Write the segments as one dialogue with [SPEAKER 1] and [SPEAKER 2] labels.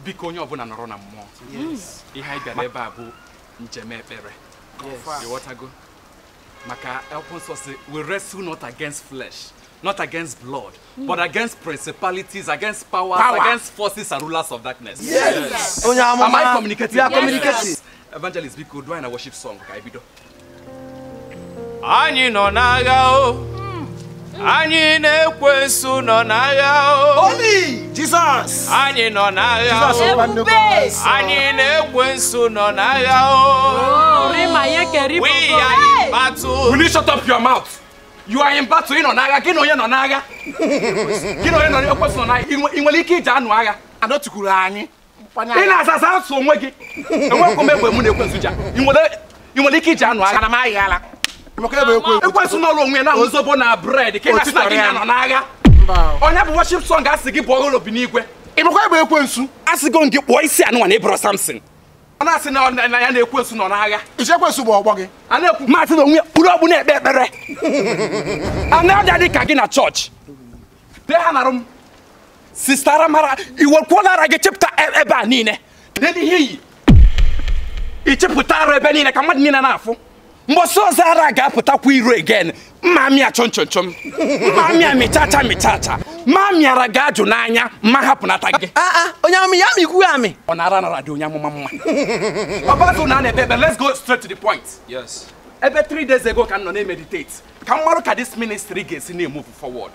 [SPEAKER 1] Biko onye ọbụla nọrọ na mmụọ. Ihe anyị bịara ebe a bụ njem ekpere. Ịghọtago? Maka akwụkwọ nsọ sị, we wrestle not against flesh, not against blood, but against principalities, against powers, against forces and rulers of darkness.
[SPEAKER 2] Yes.
[SPEAKER 1] Am I communicating?
[SPEAKER 2] You are communicating.
[SPEAKER 1] Yes. Evangelist, biko do anyị na worship song ka anyị bido.
[SPEAKER 3] Anyị nọ n'agha o. Anyị na-ekwensu nọ n'agha o.
[SPEAKER 2] Holy Jesus.
[SPEAKER 3] Anyị nọ n'agha o. Anyị na-ekwensu nọ n'agha o. We are in battle.
[SPEAKER 1] Will you shut up your mouth? You are in battle. Ị nọ n'agha. Gị na onye nọ n'agha? Gị na onye nọ ekwensu nọ n'agha? Ị nwere ike iji anụ agha?
[SPEAKER 4] Adọtukwuru anyị.
[SPEAKER 1] Ị na-azaza asụ onwe gị. Enwekwa m egbe mụ na ekwensu ji. Ị nwere ike iji anụ agha?
[SPEAKER 4] Ana m ayị ala.
[SPEAKER 1] Ekwensu n'ọrụ onwe ya na-aṅụ zobo na bread ka ị na-asị na gị na nọ n'agha. Onye bụ worship song asị gị bụ ọghọrọ obi n'igwe.
[SPEAKER 4] Ị makwa ebe ekwensu?
[SPEAKER 1] Asịgo gị kpụọ isi anụnwa na ịbụrụ Samson. Ọ na-asị na ya na ekwensu nọ n'agha.
[SPEAKER 4] Iche ekwensu bụ ọgbọ gị.
[SPEAKER 1] A na-ekwu maasị na onwe ya kpụrụ ọgbụ na-ekpe ekpere. A na-abịa dị ka gị na chọọchị. Dee ha narụ m. Sista Ramara, iwekwuola ara gị chepụta ebe a niile. N'elu ihe iyi. Ichepụta ara ebe niile ka mmadụ niile na-afụ. Mbọsị ọzọ ara ga-apụtakwa iro again. Mma amịa chọm chọm chọm. Mma amịa mịchacha mịchacha. Mma amịara ga-ajụ n'anya mma hapụnata gị.
[SPEAKER 2] Onye amị ya amị amị.
[SPEAKER 1] Ọ na-ara nara dị onye amụma mma. Ọbazụ na na-ekpe ekpe, let's go straight to the point.
[SPEAKER 3] Yes.
[SPEAKER 1] Ebe 3 days ago ka m nọ na-emeditate. Ka m marụ ka this ministry ga-esi na-emove forward.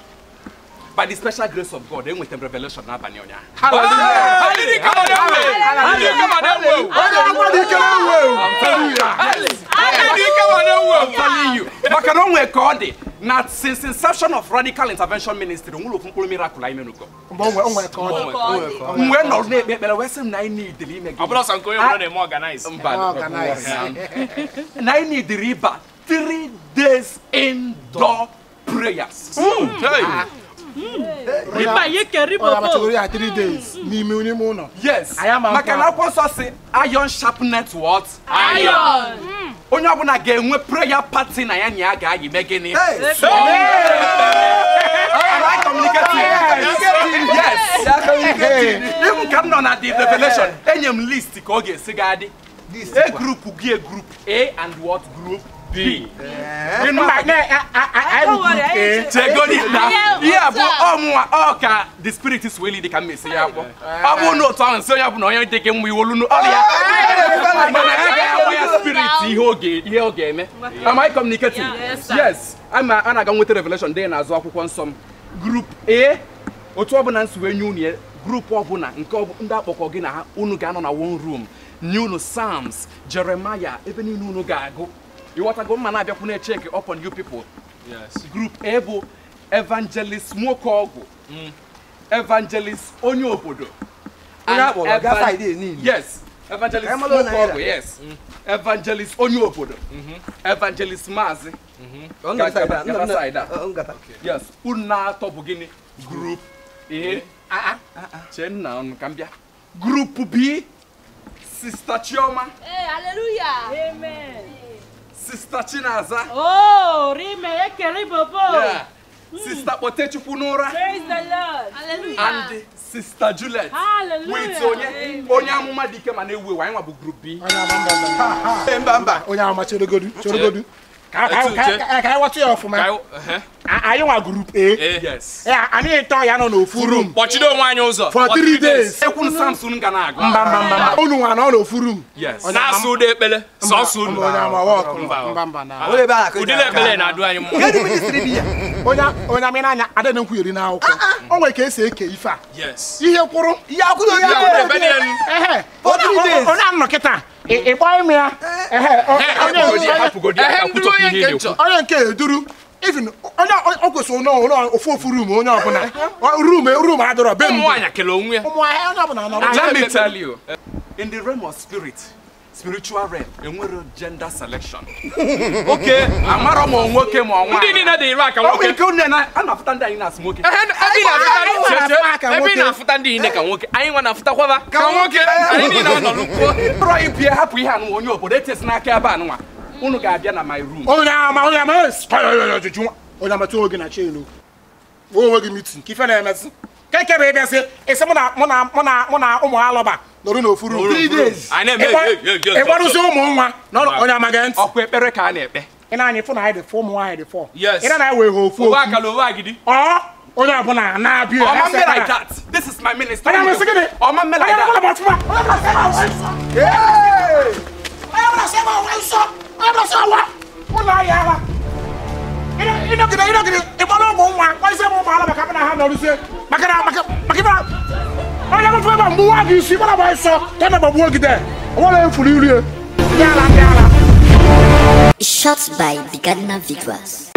[SPEAKER 1] By the special grace of God, enweta m revelation n'abalị ụnyaahụ. I'm telling you. Maka na o nwee ka ọ dị na since inception of Radical Intervention Ministry, onwere ofu mkpụrụ miracle anyị menugo. Mgbe nọrọ na-ekpe ekpere wee sị m na anyị niidiri ime gị.
[SPEAKER 3] Ọ bụrụ sọ nke onye ọbụla na-eme organize.
[SPEAKER 1] Mba. Na anyị niidiri ịba 3 days indoor prayers.
[SPEAKER 4] Ọ 3 days n'ime ụlọ.
[SPEAKER 1] Yes. Maka na akwụkwọ nsọ sị iron sharpeneth what?
[SPEAKER 5] Iron.
[SPEAKER 1] Onye ọbụla ga-enwe prayer party na ya na ya ga-ayị mee gịnị? Am I communicating? Yes. Even ka m nọ na the revelation, enye m list ka ọ ga-esi ga adị. A group gị, a group A and what group B. Ihe bụ ọmụnwa ọ ka the spirit is willing dị ka m esi ya akwọ. Ọ bụ na otu ahụ nsị onye bụ na onye dị gị mma iwolu ọrịa. Mana ya ga-agwa ya spirit ihe ọ ga-eme. Am I communicating? Yes. A na-aga nweta revelation dị n'azụ akwụkwọ nsọ m. Group A, otu ọbụla nsi wee nye unu ya, group ọbụla nke ndị akpọkọ gị na ha unu ga-anọ na one room. Nye unu Psalms, Jeremiah, ebe niile unu ga-agụ. Ịghọtago mma na-abịakwu na-echeke up on you people.
[SPEAKER 3] Yes.
[SPEAKER 1] Group A bụ Evangelist Nwokeọgwụ, Evangelist onye obodo. Yes. Evangelist Nwokeọgwụ, yes. Evangelist onye obodo. Evangelist Maazị. Yes. Unu na-atọ bụ gịnị? Group A. Chee nna unu ka m bịa. Group B, Sister Chioma.
[SPEAKER 5] Hey, hallelujah. Amen.
[SPEAKER 1] Sister Chinaza.
[SPEAKER 5] Oh, Rime Ekeri Bobo.
[SPEAKER 1] Yeah. Sister Potechukwu Nora.
[SPEAKER 5] Praise the Lord. Hallelujah.
[SPEAKER 1] And Sister Juliet.
[SPEAKER 5] Hallelujah.
[SPEAKER 1] Wait, onye onye amụma dị ike ma na-ewu ewu anyị nwa bụ group B.
[SPEAKER 4] Mba mba. Onye amụma cheregodu cheregodu. Ka anyị watụ ya ọfụma. Anyị nwa group A.
[SPEAKER 1] Yes.
[SPEAKER 4] Anyị ịtọ ya nọ n'ofu room.
[SPEAKER 3] Kpọchide onwe anyị ụzọ.
[SPEAKER 4] For 3 days.
[SPEAKER 1] Ekwu Samson ga na-agụ.
[SPEAKER 4] Mba mba mba. Unu nwa nọ n'ofu room.
[SPEAKER 1] Yes.
[SPEAKER 3] Na-asụ ụda ekpele. Sọsọ unu.
[SPEAKER 4] Onye ama wọkụ. Mba mba na.
[SPEAKER 3] Ụdịrị ekpele na-adụ anyị mma.
[SPEAKER 4] Onye onye amị n'anya adịghị nkwugheri n'akwụkwọ. O nwere ka esi eke ife a.
[SPEAKER 3] Yes.
[SPEAKER 4] Ihe kwụrụ.
[SPEAKER 2] Ihe akwụrụ
[SPEAKER 3] ebe niile.
[SPEAKER 4] Ehe.
[SPEAKER 2] For 3 days.
[SPEAKER 4] Onye anọ kịta. Ị kpọọ ime ya. Ehe. Onye nke eduru. Even onye o kwesịrị ụlọ ofu ofu room onye ọbụla. Room adọrọ be m.
[SPEAKER 3] Ụmụ nwaanyị kele onwe ya.
[SPEAKER 4] Ụmụ nwaanyị onye ọbụla nọrọ.
[SPEAKER 1] Let me tell you, in the realm of spirit, spiritual realm, enwere gender selection.
[SPEAKER 3] Okay.
[SPEAKER 1] Amara m nwoke ma nwaanyị.
[SPEAKER 3] Ndị niile dị ire aka nwoke.
[SPEAKER 1] Ọ bụ ike a na-afụta ndị anyị na-asị nwoke.
[SPEAKER 3] Ebe ị na-afụta ndị niile ka nwoke, anyị nwa na-afụtakwaba ka nwoke. Anyị niile nọ n'ukwu.
[SPEAKER 1] Rọ ibie hapụ ihe anụnwa onye obodo etesi n'aka ebe anụnwa. Unu ga-abịa na my room.
[SPEAKER 4] Onye ama onye ama onye ama tụọ oge na chenu. Onwe gị meeting ka ife na-emezi. Keke bụ ịbịa sị ịsị mụ na ụmụ alọba nọrọ n'ofu room
[SPEAKER 2] 3 days.
[SPEAKER 4] Ịgbarụzi ụmụ nwa na onye amaghị ntị.
[SPEAKER 1] Ọkwa ekpere ka a na-ekpe.
[SPEAKER 4] Ị na-anya ịfụ na anyị dị fọ ụmụ nwaanyị dị fọ.
[SPEAKER 3] Yes.
[SPEAKER 4] Ị na-anya wee ha ofu
[SPEAKER 3] Owu
[SPEAKER 4] ofu.
[SPEAKER 3] akala owu agidi.
[SPEAKER 4] Ọ onye ọbụla na-abịa.
[SPEAKER 1] Ọma mme like that. This is my ministry.
[SPEAKER 4] Onye amasị gịnị?
[SPEAKER 1] Ọma mme like
[SPEAKER 4] Onye
[SPEAKER 1] that.
[SPEAKER 4] ọbụla ma ọfụma. Onye ọbụla sị ma ọfụma. Onye ọbụla sị ma ọwa nsọ. Onye ọbụla sị ọwa. Ụlọ ahịa ala. Ịnọgide ịnọgide ịgbara ụmụ nwa kpọzie m ụmụ ala maka na ha nọrụzie maka na maka maka ịbara onye mfe ebe mgbuwa gị isi gbara gba nsọ ka na gbagbuo gị de onwere efuru irie ndị ala ndị ala.
[SPEAKER 6] Shot by the Ghana Victors.